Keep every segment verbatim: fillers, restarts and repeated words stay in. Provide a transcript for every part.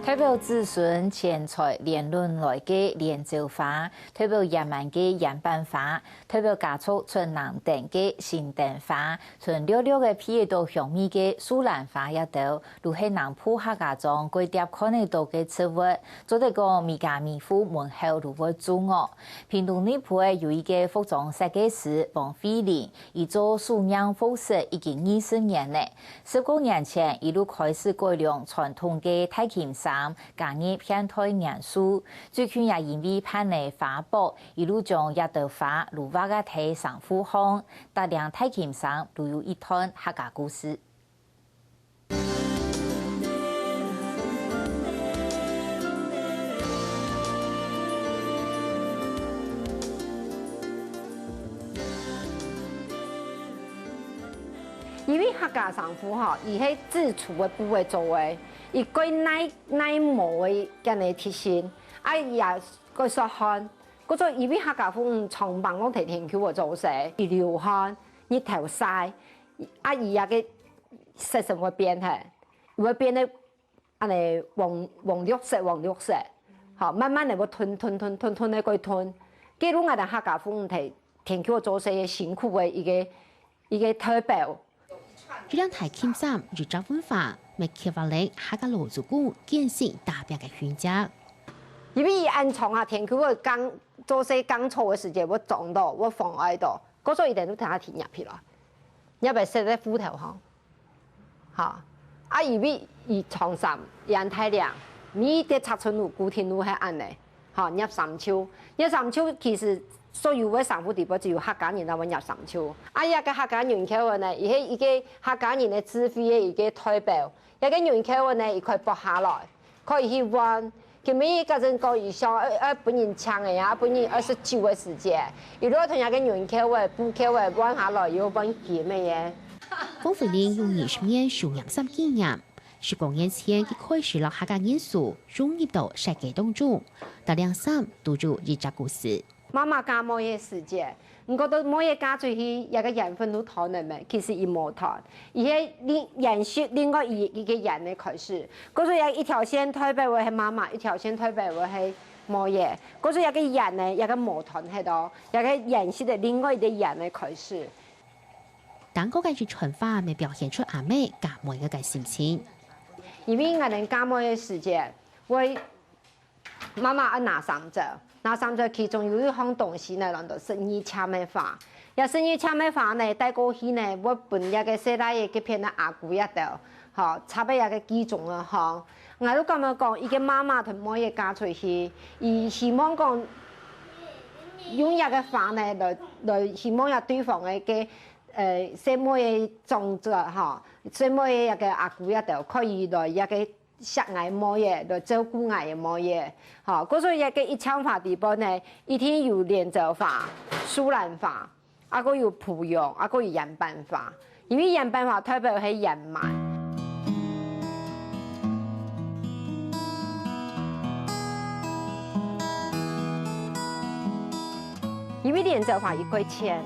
代表子孫錢財連輪來个蓮藕花，代表圓滿个圓瓣花，代表家族出男丁个新丁花，伸溜溜仔鼻仔多香味个樹蘭花這兜，就係南部客家庄歸貼看得著个植物。做得講，每家每戶門口就會種哦。屏東內埔仔有一個服裝設計師王慧玲，佢做手染服飾已經二十年了。 十過年前，佢就開始改良傳統个大襟衫，加入現代元素。最近也因為辦了花博，佢就將這兜花就畫啊在衫褲項，逐領大襟衫就有一段客家故事。 因為客家衫褲吼，佢係自處个布仔做个，佢蓋耐耐磨个恁呢特性，啊也蓋煞汗。故所因為客家婦女長幫攏在田坵仔做事，佢流汗、日頭曬，啊佢這个色素會變嘿，會變得 恁呢黃黃綠色、黃綠色，吼，慢慢仔會褪褪褪褪褪个過褪。記錄𠊎兜客家婦女在田坵做事个辛苦个一個一個代表。一領大襟衫，一隻文化，乜刻畫了客家老祖公艱辛打拚个痕跡。因為佢恁長啊，田坵會耕做事耕草个時節會撞著，會妨礙著，故所一定愛同佢提入去咯，入來塞在褲頭項。 吼，啊因為佢長衫，佢恁大領，每一垤尺寸就固定就係恁呢，吼，入衫袖。入衫袖其實所有个衫褲底背只有客家人正會入衫袖。啊這個客家銀扣仔呢，佢係一個客家人个智慧个一個代表。這個銀扣仔呢，佢可以剝下來， 可以去換。今晡日假使講佢想愛愛分人請个啊，分人愛食酒个時節，佢就同這個銀扣仔、布扣仔換下來，又換金个耶。王慧玲有二十年手染衫經驗，十過年前佢開始摎客家元素融入到設計當中，逐領衫都有一隻故事。 媽媽嫁妹仔時節，毋過到妹仔嫁出去，這個緣分就斷了咩？其實佢無斷，佢係另延續另外一一個緣个開始。故所這一條線代表个係媽媽，一條線代表个係妹仔。故所這個緣呢，這個無斷忒哦，這個延續个另外一個緣个開始。當個个一串花，乜表現出阿姆嫁妹仔个心情。因為𠊎等嫁妹个時節，會 媽媽愛拿三隻，拿三隻其中有一項東西呢，安到十二簽个花。這十二簽个花呢，帶過去呢，會分這個細倈仔該片个阿姑這兜，吼，插在這個髻中仔項。𠊎就感覺講，一個媽媽同妹仔嫁出去，佢希望講，用這個花呢，來來希望這對方个該，呃，細妹个長者吼，細妹个這個阿姑這兜，可以來這個 惜𠊎妹仔，來照顧𠊎个妹仔。吼，故所這個一簽花底背呢，一定有蓮藕花、樹蘭花，啊還有芙蓉，啊還有圓瓣花。因為圓瓣花代表係圓滿。因為蓮藕花佢蓋淺，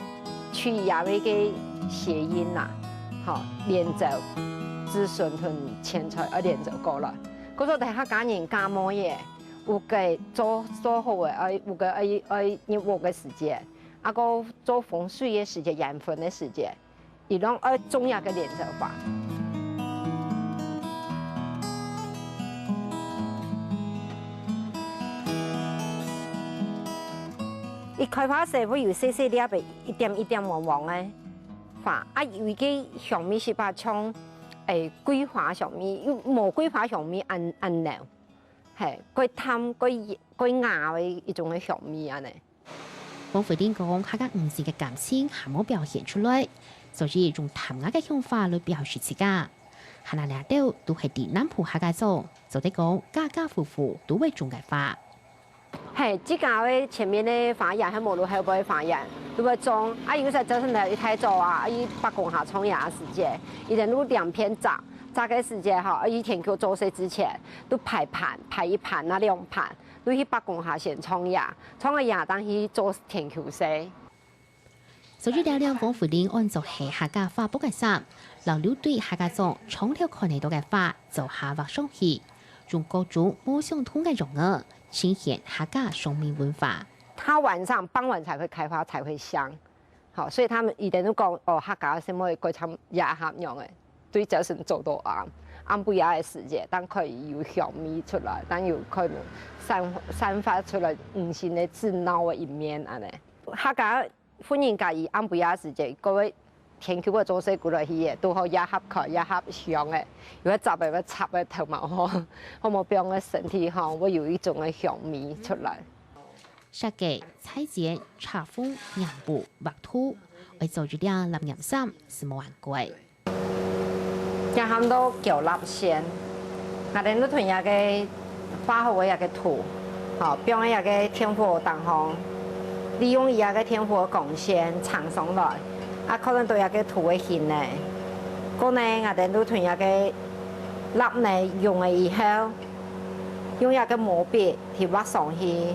取這位个諧音啦，吼，蓮藕，子孫同錢財愛蓮藕過來。故所大家家人嫁妹仔，有个做做好个，愛有个愛愛入屋个時節，啊个做風水个時節，緣分个時節，佢攏愛種這个蓮藕花。 佢開花時會有細細粒个一點一點黃黃个花，啊有一個香味係吧，像，欸，桂花香味，又無桂花香味恁恁濃，係，蓋淡蓋蓋雅个一種个香味恁呢。王慧玲講，客家女性个感情還無表現出來，所以用淡雅个香花來表示自家。還有這兜都係在南部客家庄，做得講家家戶戶都會種个花。 係，自家个前面个花園，還無就後背花園，就會種。啊有時節正來一大早啊，啊去伯公下創業个時節，一定就兩片摘，摘个時節吼，啊去田坵做事之前，就排盤，排一盤啊兩盤，就去伯公下先創業，創業正去做田坵事。 所以這領王慧玲安做係客家花博个衫，摎留對客家庄長透看得著个花做下畫上去。用各種無相同个用語，呈現客家鄉民文化。它晚上傍晚才會開花，才會香。好，所以他們以前都講，哦，客家什麼過像夜合樣个，對朝晨做到暗，暗晡夜个時節，當可以有香味出來，當有可能散散發出來女性个自鬧个一面安尼。客家婦人家己暗晡夜時節，各位天氣會做事過來去个，都好夜合開，夜合香个，有个雜个，有个插个頭毛吼，好無放个身體吼，會有一種个香味出來。設計、裁剪、插縫、染布、畫圖，愛做一領蠟染衫，係無恁貴。 也喊做攪蠟線。𠊎等就同這个畫好个這个圖，吼，放在這个電火頂項，利用佢這个電火个光線撐上來，啊，可能到這个圖个形呢。過呢，𠊎等就同這个蠟呢用了以後，用這个毛筆去畫上去。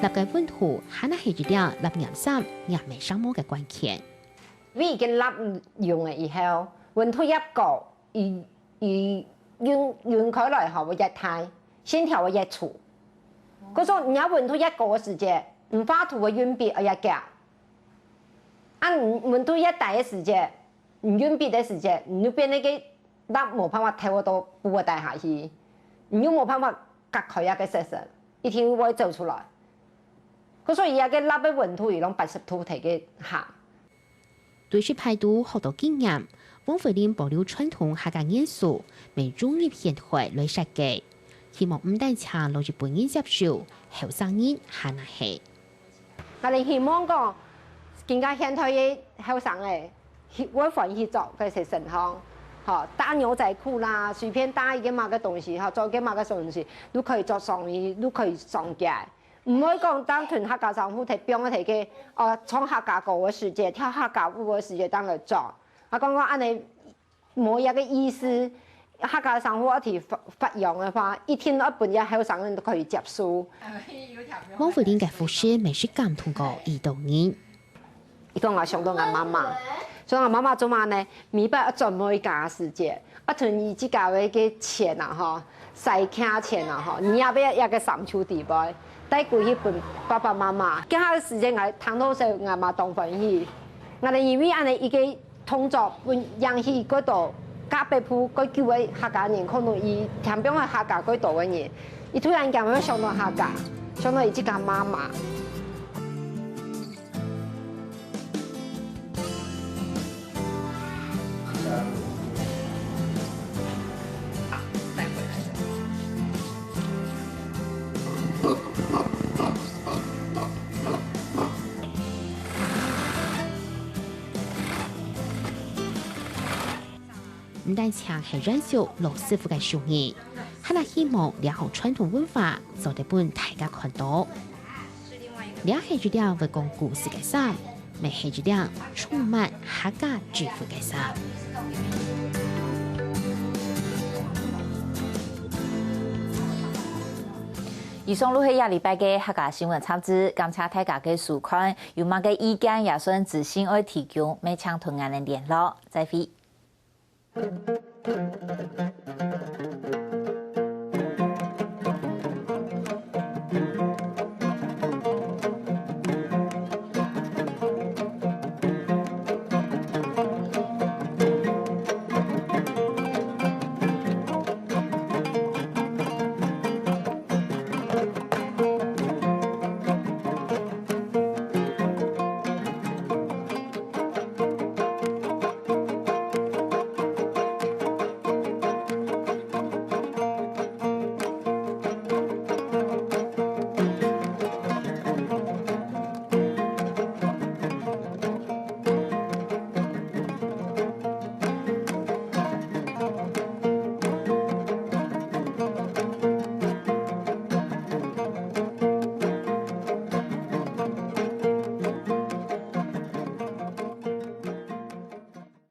蠟个溫度，還係一領蠟染衫染个成無个關鍵。為个蠟用了以後，溫度越高，佢佢暈暈開來吼，會越大，線條會越粗。故所你若溫度越高个時節，你畫圖个運筆會越遽。啊，你溫度越低个時節，你運筆个時節，你就變該个蠟無辦法透到布个底下去，你又無辦法隔開該个色素，一定會走出來。故所以該个蠟个溫度，佢用八十度在該下。 對失敗肚學到經驗，王惠玲保留傳統客家元素，乜融入現代來設計，希望毋單淨老一輩人接受，後生人還係。𠊎等希望講，今个現代个後生仔，會歡喜著該些身項，吼，打牛仔褲啦，隨便打一个麼个東西，吼，著一个麼个東西，都可以著上衣，都可以上街。 毋會講單純客家衫褲忒放忒个，哦，唱客家歌个時節，跳客家舞个時節當來著。啊，講講恁呢無一个意思，客家衫褲愛去發發揚个話，一定愛分這後生人都可以接受。王惠玲个服飾乜係感動過已多人。 佢講𠊎想到𠊎媽媽，想到𠊎媽媽做麼呢？每擺轉妹家个時節，啊，同佢自家个个錢啊吼，使客錢啊吼，你也愛一个衫袖底背，帶歸去分爸爸媽媽。該下个時節，𠊎聽到時，𠊎媽當歡喜。𠊎等因為恁呢一个動作，分影響過多隔壁鋪過久个客家人，看到佢添放个客家過多个人，佢突然間會想到客家，想到佢自家媽媽。 毋單淨係延續老師傅个手藝，還希望這項傳統文化做得分大家看到。 這係一領會講故事个衫，乜係一領充滿客家智慧个衫。以上就係這禮拜个客家新聞雜誌，感謝大家个收看，有麼个意見也順私信愛提供，乜請同𠊎等聯絡。再會。